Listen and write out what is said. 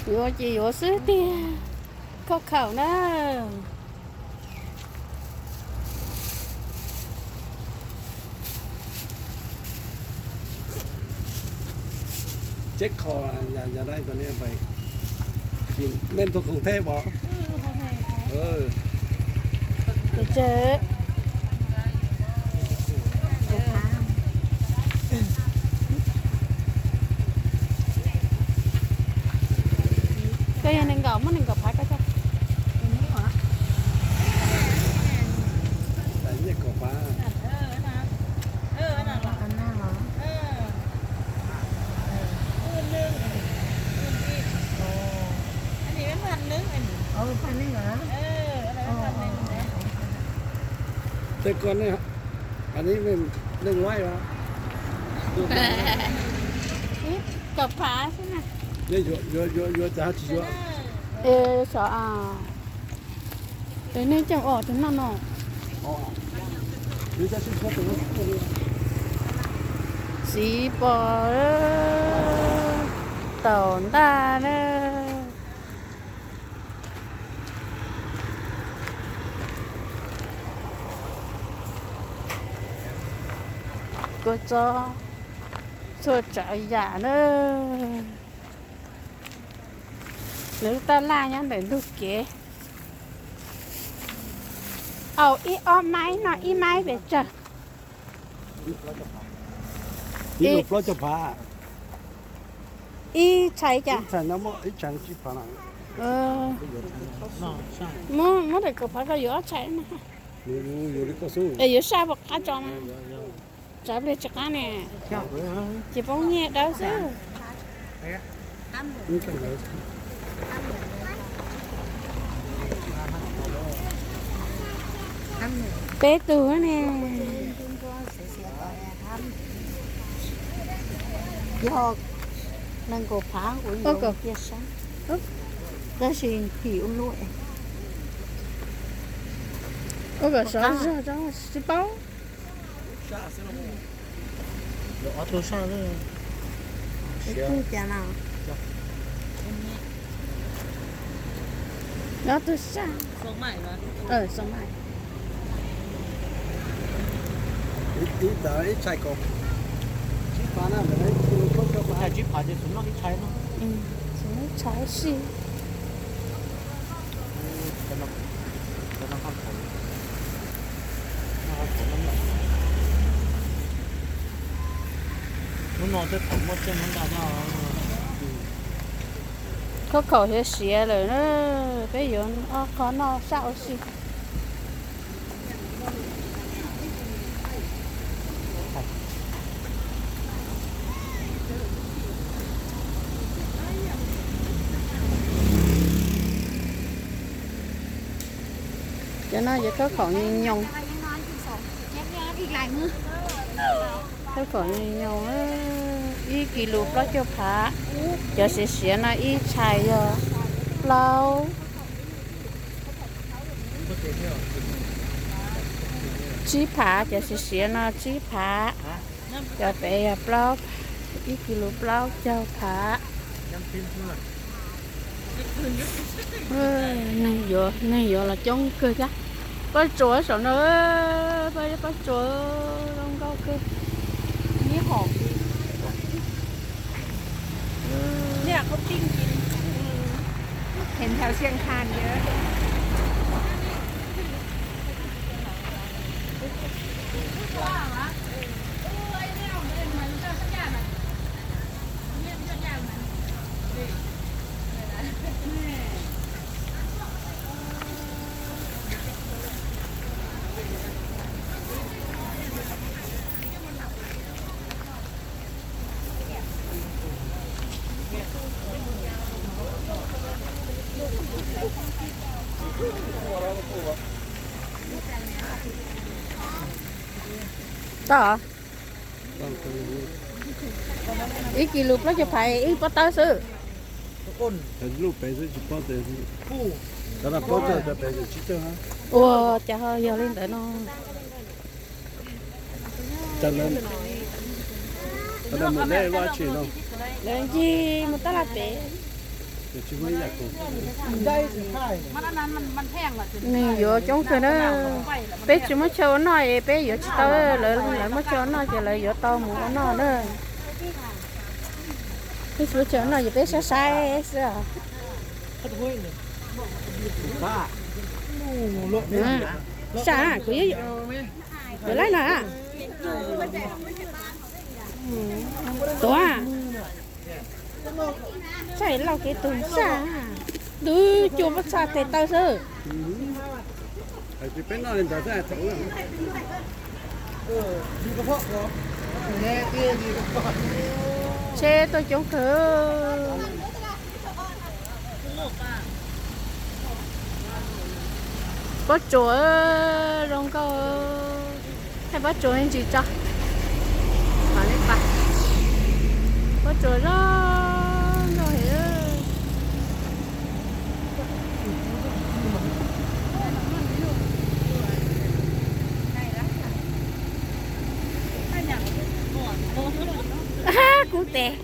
Yuav ces yuav xwb tiag, khauj khaum na. Chết kho nhà, nhà đây còn em phải tìm lên thuộc hồng thép bỏ. Koj yog nees nkaum, muab nees nkaum phav koj coj. Tej ko ne, a ne, neeg laib os. Kaum phav xwb na. Yuav, yuav, yuav cas tsis yuav. Tus nej coj os tus noj no. Txiv pos taum ntaj na. Kua txob txhua tsav yam na. Nws lub tab laj nyob ntawm ntug kev. Au, ib ob maib no, ib maib pes tsawg? Ib lus plaub caug phav. Ib tshais cas? Muab, muab daim kaum phav rau yuav ob tshais na. Es yuav saj puas qab tso na? Tsav pliag tsis qab ne, ces poob nyiaj dawb xwb. Peb tug ne. Yog nees nkaum phav kuv yuav cia saib, tab sis phim ua luaj. Ua kom sov zog tsis paub. Ob tug saj. Tsib phav ces xwb noj ib tshais no. Xwb noj ib tshais si. Hnub no tej thaum muaj txiaj muaj ntsig. Khaub khaum siav siav lawm na, peb yuav ob qho noj saj ua si. Cov no yog khaub khaum nyoos nyoos. Khaub khaum nyoos nyoos, ib kis lus plaub caug phav. Cov siav siav no ib tshais yog plaub, tsib phav, cov siav siav no tsib phav, cov pem yog plaub, ib kis lus plaub caug phav. Neeg yuav, neeg yuav los coob kawg thiab. Paj tsuas saum no, paj, paj tsuas zoo nkauj kawg. Tau. Ib kis lus plaub caug phav ib pob tawb xwb. Ua cas ho yog li ntawd no. Lawv ncig mus tab laj pem. Nws yuav coob kawg na. Peb tsis muab chaw ua noj es peb yuav tsis tau, lawv, lawv muab chaw ua noj ces lawv yuav tau mus ua noj na. Peb tsis muab chaw ua noj ces peb saib saib xwb. Saj, kuv yuav, kuv laib no. Tuav, saib lauj kev tug saj, twb cua pob txha tes taw xwb. Tsheb tuaj coob kawg. Pob tsuas zoo nkauj, thaij pob tsuas ntsis tso. Pob tsuas zoo nkauj heev. Kub tes.